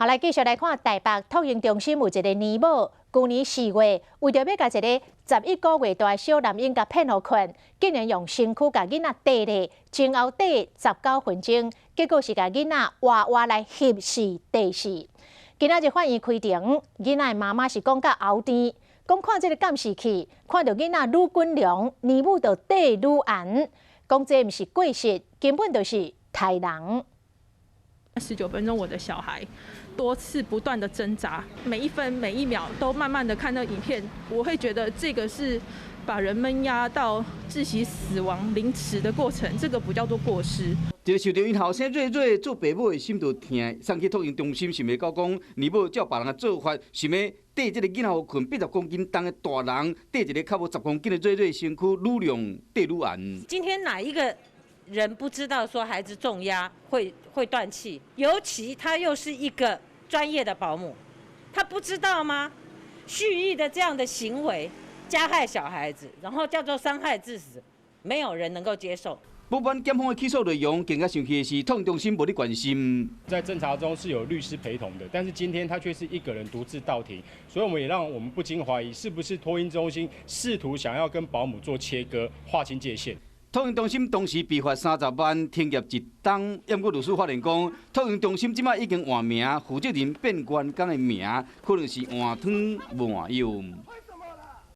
好，來繼續來看台北托嬰中心有一个奶母，舊年4月為著欲共一个11個月大小男嬰共騙予睏，竟然用身軀共囡仔綴咧，前後綴19分鐘，結果是共囡仔活活來翕死綴死。今仔日法院開庭，囡仔的媽媽是講甲喉甜，講看這个監視器，看著囡仔愈滾龍，奶母就綴愈絚，講這毋是過失，根本就是刣人。 19分鐘，我的小孩多次不斷的掙扎，每一分每一秒都慢慢的看那個影片，我會覺得這個是把人悶壓到窒息死亡凌遲的過程，這個不叫做過失。這个受著𪜶後生睿睿做爸母的心就疼，送去托嬰中心，想袂到講奶母照別人的做法，想欲綴這个囡仔予睏，80公斤重的大人，綴一个較無10公斤的睿睿身軀，愈量綴愈絚。今天哪一個人不知道說孩子重壓會斷氣？尤其他又是一個專業的保姆，他不知道嗎？蓄意的這樣的行為加害小孩子，然後叫做傷害致死，沒有人能夠接受。不管檢方的起訴內容，更加生氣的是，托嬰中心無咧關心。在偵查中是有律師陪同的，但是今天他卻是一個人獨自到庭，所以我們也讓我們不禁懷疑，是不是托嬰中心試圖想要跟保姆做切割，劃清界限。托嬰中心當時被罰30萬，停業一冬。毋過律師發現講，托嬰中心這擺已經換名，負責人變員工的名，可能是換湯無換藥。